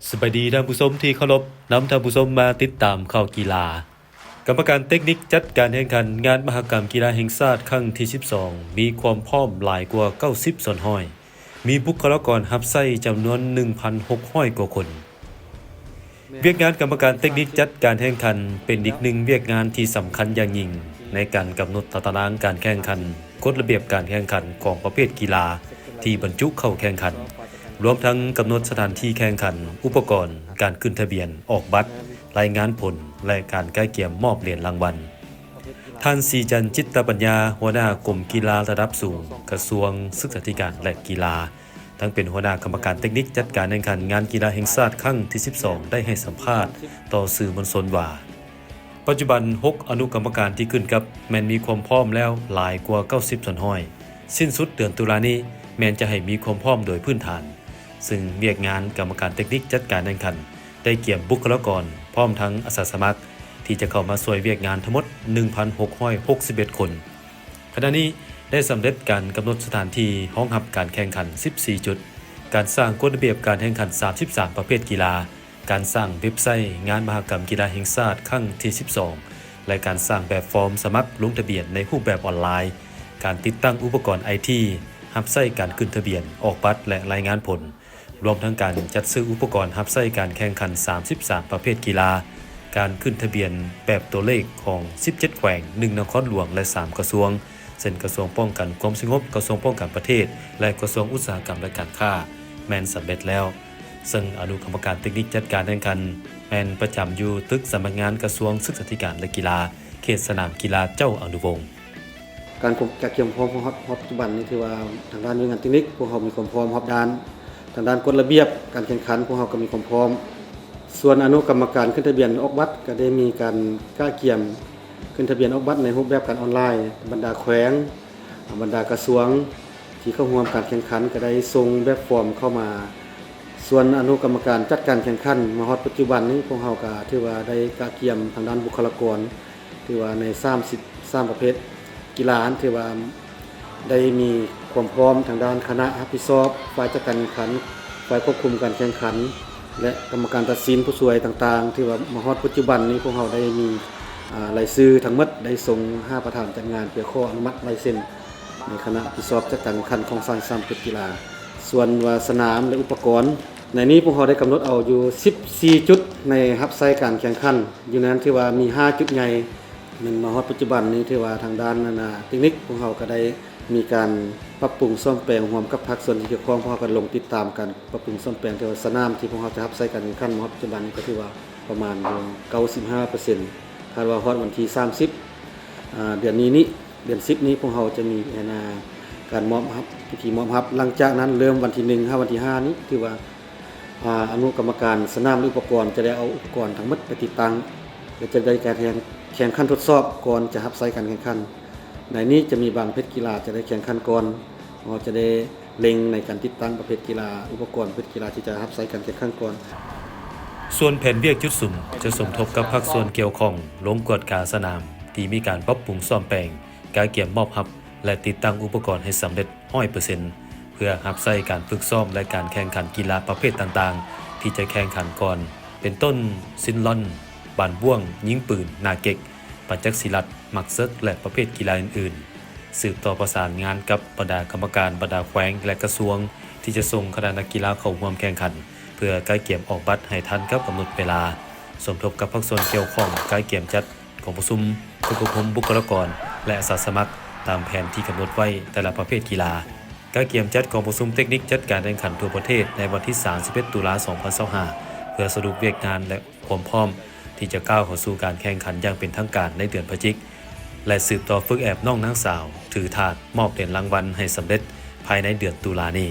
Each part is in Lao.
ສະບາຍດີທ່ານຜູ້ຊົມທີ່ເຄົາລົບ, ນຳທ່ານຜູ້ຊົມມາຕິດຕາມຂ່າວກິລາ. ກຳມະການເຕັກນິກຈັດການແຂ່ງຂັນງານມະຫະກຳກິລາແຫ່ງຊາດຄັ້ງທີສິບສອງ ມີຄວາມພ້ອມຫຼາຍກວ່າເກົ້າສິບສ່ວນຮ້ອຍ, ມີບຸກຄະລາກອນຮັບໃຊ້ຈຳນວນໜຶ່ງພັນຫົກຮ້ອຍກວ່າຄົນ. ວຽກງານກຳມະການເຕັກນິກຈັດການແຂ່ງຂັນ ເປັນອີກໜຶ່ງວຽກງານທີ່ສຳຄັນຢ່າງຍິ່ງ ໃນການກຳນົດຕາຕະລາງການແຂ່ງຂັນ, ກົດລະບຽບການແຂ່ງຂັນຂອງປະເພດກິລາທີ່ບັນຈຸເຂົ້າແຂ່ງຂັນ, ລວມທັງກຳນົດສະຖານທີ່ແຂ່ງຂັນ, ອຸປະກອນ, ການຂຶ້ນທະບຽນ, ອອກບັດ, ລາຍງານຜົນ ແລະ ການກະກຽມມອບຫຼຽນລາງວັນ. ທ່ານ ສີຈັນ ຈິດຕະປັນຍາ, ຫົວໜ້າກົມກິລາລະດັບສູງ, ກະຊວງສຶກສາທິການ ແລະ ກິລາ, ທັງເປັນຫົວໜ້າກຳມະການເຕັກນິກຈັດການແຂ່ງຂັນງານກິລາແຫ່ງຊາດຄັ້ງທີສິບສອງ ໄດ້ໃຫ້ສຳພາດຕໍ່ສື່ມວນຊົນວ່າ, ປັດຈຸບັນຫົກອະນຸກຳມະການທີ່ຂຶ້ນກັບແມ່ນມີຄວາມພ້ອມແລ້ວຫຼາຍກວ່າເກົ້າສິບສ່ວນຮ້ອຍ, ສິ້ນສຸດເດືອນຕຸລານີ້ແມ່ນຈະໃຫ້ມີຄວາມພ້ອມໂດຍພື້ນຖານ, ຊຶ່ງວຽກງານກຳມະການເຕັກນິກຈັດການແຂ່ງຂັນ ໄດ້ກຽມບຸກຄະລາກອນ ພ້ອມທັງອາສາສະໝັກ ທີ່ຈະເຂົ້າມາຊ່ວຍວຽກງານທັງໝົດໜຶ່ງພັນຫົກຮ້ອຍຫົກສິບເອັດຄົນ. ຂະນະນີ້ໄດ້ສຳເລັດການກຳນົດສະຖານທີ່ຮອງຮັບການແຂ່ງຂັນສິບສີ່ຈຸດ, ການສ້າງກົດລະບຽບການແຂ່ງຂັນສາມສິບສາມປະເພດກິລາ, ການສ້າງເວັບໄຊງານມະຫະກຳກິລາແຫ່ງຊາດຄັ້ງທີສິບສອງ ແລະ ການສ້າງແບບຟອມສະໝັກລົງທະບຽນໃນຮູບແບບອອນລາຍ, ການຕິດຕັ້ງອຸປະກອນໄອທີຮັບໃຊ້ການຂຶ້ນທະບຽນ, ອອກບັດ ແລະ ລາຍງານຜົນ, ລວມທັງການຈັດຊື້ອຸປະກອນຮັບໃຊ້ການແຂ່ງຂັນສາມສິບສາມປະເພດກິລາ, ການຂຶ້ນທະບຽນແບບຕົວເລກຂອງສິບເຈັດແຂວງ, ໜຶ່ງນະຄອນຫຼວງ ແລະ ສາມກະຊວງ, ເຊັ່ນ ກະຊວງປ້ອງກັນຄວາມສະຫງົບ, ກະຊວງປ້ອງກັນປະເທດ ແລະ ກະຊວງອຸດສາຫະກຳ ແລະ ການຄ້າ ແມ່ນສຳເລັດແລ້ວ. ເຊິ່ງອະນຸກຳມະການເຕັກນິກຈັດການແຂ່ງຂັນ ແມ່ນປະຈຳຢູ່ຕຶກສຳນັກງານກະຊວງສຶກສາທິການ ແລະ ກິລາ ເຂດສະໜາມກິລາເຈົ້າອະນຸວົງ. ການກະກຽມຄວາມພ້ອມຮອດ ຮອດປັດຈຸບັນນີ້ ຖືວ່າທາງດ້ານວຽກງານເຕັກນິກ ພວກເຮົາມີຄວາມພ້ອມຮອບດ້ານ, ທາງດ້ານກົດລະບຽບການແຂ່ງຂັນ ພວກເຮົາກໍມີຄວາມພ້ອມ. ສ່ວນອະນຸກຳມະການຂຶ້ນທະບຽນອອກບັດ ກໍໄດ້ມີການກະກຽມຂຶ້ນທະບຽນອອກບັດໃນຮູບແບບການອອນລາຍ, ບັນດາແຂວງ, ບັນດາກະຊວງທີ່ເຂົ້າຮ່ວມການແຂ່ງຂັນ ກໍໄດ້ສົ່ງແບບຟອມເຂົ້າມາ. ສ່ວນອະນຸກຳມະການຈັດການແຂ່ງຂັນ ມາຮອດປັດຈຸບັນນີ້ ພວກເຮົາກໍຖືວ່າໄດ້ກະກຽມທາງດ້ານບຸກຄະລາກອນ ຖືວ່າໃນສາມສິບສາມປະເພດກິລາ ຖືວ່າໄດ້ມີຄວາມພ້ອມທາງດ້ານຄະນະຮັບຜິດຊອບ, ຝ່າຍຈັດການແຂ່ງຂັນ, ຝ່າຍຄວບຄຸມການແຂ່ງຂັນ ແລະ ກຳມະການຕັດສິນຜູ້ຊ່ວຍຕ່າງໆ. ຖືວ່າມາຮອດປັດຈຸບັນນີ້ ພວກເຮົາໄດ້ມີ ອາ ລາຍຊື່ທັງໝົດ ໄດ້ສົ່ງຫາປະທານຈັດງານເພື່ອຂໍອະນຸມັດລາຍເຊັນໃນຄະນະຮັບຜິດຊອບຈັດການແຂ່ງຂັນຂອງສາມສິບສາມປະເພດກິລາ. ສ່ວນວ່າສະໜາມ ແລະ ອຸປະກອນ ໃນນີ້ພວກເຮົາໄດ້ກຳນົດເອົາຢູ່ສິບສີ່ຈຸດໃນຮັບໃຊ້ການແຂ່ງຂັນ. ຢູ່ໃນນັ້ນຖືວ່າມີຫ້າຈຸດໃຫຍ່ ແມ່ນມາຮອດປັດຈຸບັນນີ້ ຖືວ່າທາງດ້ານ ອັນນ່າ ເຕັກນິກ ພວກເຮົາກໍໄດ້ມີການປັບປຸງສ້ອມແປງ ຮ່ວມກັບພາກສ່ວນທີ່ກ່ຽວຂ້ອງ ພວກເຮົາກໍລົງຕິດຕາມການປັບປຸງສ້ອມແປງ. ຖືວ່າສະໜາມທີ່ພວກເຮົາຈະຮັບໃຊ້ການແຂ່ງຂັນມາຮອດປັດຈຸບັນນີ້ ກໍຖືວ່າປະມານຢູ່ເກົ້າສິບຫ້າເປີເຊັນ. ຄາດວ່າຮອດວັນທີສາມສິບ ອາ ເດືອນນີ້ນີ້ ເດືອນສິບນີ້ ພວກເຮົາຈະມີ ອັນນ່າ ການມອບຮັບ, ພິທີມອບຮັບ. ຫຼັງຈາກນັ້ນ ເລີ່ມວັນທີໜຶ່ງຫາວັນທີຫ້ານີ້ ຖືວ່າ ອາ ອະນຸກຳມະການສະໜາມ ແລະ ອຸປະກອນ ຈະໄດ້ເອົາອຸປະກອນທັງໝົດໄປຕິດຕັ້ງ ແລະ ຈະໄດ້ການແຂ່ງ ແຂ່ງຂັນທົດສອບກ່ອນຈະຮັບໃຊ້ການແຂ່ງຂັນ. ໃນນີ້ຈະມີບາງປະເພດກິລາຈະໄດ້ແຂ່ງຂັນກ່ອນ, ເຮົາຈະໄດ້ເລັ່ງໃນການຕິດຕັ້ງປະເພດກິລາ, ອຸປະກອນປະເພດກິລາທີ່ຈະຮັບໃຊ້ການແຂ່ງຂັນກ່ອນ. ສ່ວນແຜນວຽກຈຸດສຸມ ຈະສົມທົບກັບພາກສ່ວນກ່ຽວຂ້ອງ ລົງກວດກາສະໜາມທີ່ມີການປັບປຸງສ້ອມແປງ, ກະກຽມມອບຮັບ ແລະ ຕິດຕັ້ງອຸປະກອນໃຫ້ສຳເລັດຮ້ອຍເປີເຊັນ ເພື່ອຮັບໃຊ້ການຝຶກຊ້ອມ ແລະ ການແຂ່ງຂັນກິລາປະເພດຕ່າງໆ ທີ່ຈະແຂ່ງຂັນກ່ອນ ເປັນຕົ້ນ ຊິນລອນ, ບານບ້ວງ, ຍິງປືນ, ໜາເກັກ, ປັນຈັກສີລັດ, ໝາກເສິກ ແລະ ປະເພດກິລາອື່ນໆ. ສືບຕໍ່ປະສານງານກັບບັນດາກຳມະການບັນດາແຂວງ ແລະ ກະຊວງ ທີ່ຈະສົ່ງຄະນະນັກກິລາເຂົ້າຮ່ວມແຂ່ງຂັນ ເພື່ອກະກຽມອອກບັດໃຫ້ທັນກັບກຳນົດເວລາ. ສົມທົບກັບພາກສ່ວນກ່ຽວຂ້ອງ ກະກຽມຈັດກອງປະຊຸມຝຶກອົບຮົມບຸກຄະລາກອນ ແລະ ອາສາສະໝັກ ຕາມແຜນທີ່ກຳນົດໄວ້ແຕ່ລະປະເພດກິລາ. ກະກຽມຈັດກອງປະຊຸມເຕັກນິກຈັດການແຂ່ງຂັນທົ່ວປະເທດໃນວັນທີສາມສິບເອັດ ຕຸລາ ສອງພັນຊາວຫ້າ ເພື່ອສະຫຼຸບວຽກງານ ແລະ ຄວາມພ້ອມທີ່ຈະກ້າວເຂົ້າສູ່ການແຂ່ງຂັນຢ່າງເປັນທາງການໃນເດືອນພະຈິກ ແລະ ສືບຕໍ່ຝຶກແອບນ້ອງນາງສາວ ຖືຖາດມອບຫຼຽນລາງວັນໃຫ້ສຳເລັດພາຍໃນເດືອນຕຸລານີ້.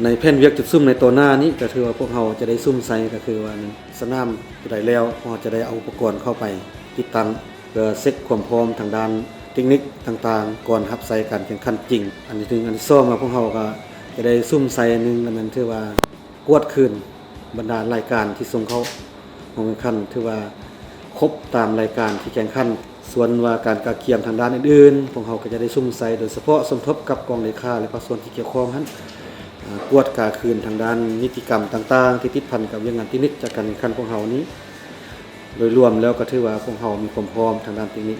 ໃນແຜນວຽກຈຸດສຸມໃນຕໍ່ໜ້ານີ້ ກໍຖືວ່າພວກເຮົາຈະໄດ້ສຸມໃສ່ ກໍຄືວ່າ ສະໜາມຕົວໃດແລ້ວ ພວກເຮົາຈະໄດ້ເອົາອຸປະກອນເຂົ້າໄປຕິດຕັ້ງ ເພື່ອເຊັກຄວາມພ້ອມທາງດ້ານເຕັກນິກຕ່າງໆ ກ່ອນຮັບໃຊ້ການແຂ່ງຂັນຈິງ. ອັນທີໜຶ່ງ. ອັນທີສອງ ວ່າພວກເຮົາກໍຈະໄດ້ສຸມໃສ່ ໜຶ່ງ ລະແມ່ນຖືວ່າກວດຄືນບັນດາລາຍການທີ່ສົ່ງເຂົ້າ ຫ້ອງແຂ່ງຂັນ ຖືວ່າຄົບຕາມລາຍການທີ່ແຂ່ງຂັນ. ສ່ວນວ່າການກະກຽມທາງດ້ານອື່ນໆ ພວກເຮົາກໍຈະໄດ້ສຸມໃສ່ ໂດຍສະເພາະສົມທົບກັບກອງເລຂາ ແລະ ພາກສ່ວນທີ່ກ່ຽວຂ້ອງຫັ້ນ ອ ກວດກາຄືນທາງດ້ານນິຕິກຳຕ່າງໆ ທີ່ຕິດພັນກັບວຽກງານເຕັກນິກຈາກການແຂ່ງຂັນພວກເຮົານີ້. ໂດຍລວມແລ້ວກໍຖືວ່າພວກເຮົາມີຄວາມພ້ອມທາງດ້ານເຕັກນິກ.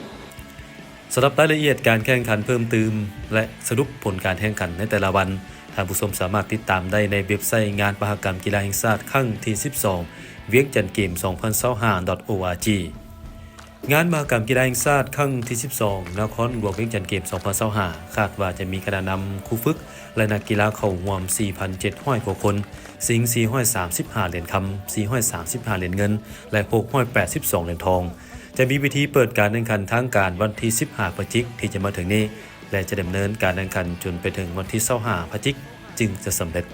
ສຳລັບລາຍລະອຽດການແຂ່ງຂັນເພີ່ມຕື່ມ ແລະ ສະຫຼຸບຜົນການແຂ່ງຂັນໃນແຕ່ລະວັນ, ທ່ານຜູ້ຊົມສາມາດຕິດຕາມໄດ້ໃນເວັບໄຊງານມະຫະກຳກິລາແຫ່ງຊາດຄັ້ງທີສິບສອງ ວຽງຈັນເກມ ສອງພັນຊາວຫ້າ ດອດ ໂອອາຈີ. ງານມະຫະກຳກິລາແຫ່ງຊາດຄັ້ງທີສິບສອງ ນະຄອນຫຼວງວຽງຈັນເກມ ສອງພັນຊາວຫ້າ ຄາດວ່າຈະມີຄະນະນຳ, ຄູຝຶກ ແລະ ນັກກິລາເຂົ້າຮ່ວມ ສີ່ພັນເຈັດຮ້ອຍກວ່າຄົນ, ຊິງ ສີ່ຮ້ອຍສາມສິບຫ້າຫຼຽນຄຳ, ສີ່ຮ້ອຍສາມສິບຫ້າຫຼຽນເງິນ ແລະ ຫົກຮ້ອຍແປດສິບສອງຫຼຽນທອງ. ຈະມີພິທີເປີດການແຂ່ງຂັນທາງການວັນທີສິບຫ້າ ພະຈິກ ທີ່ຈະມາເຖິງນີ້ ແລະ ຈະດຳເນີນການແຂ່ງຂັນຈົນໄປເຖິງວັນທີຊາວຫ້າ ພະຈິກ ຈຶ່ງຈະສຳເລັດ.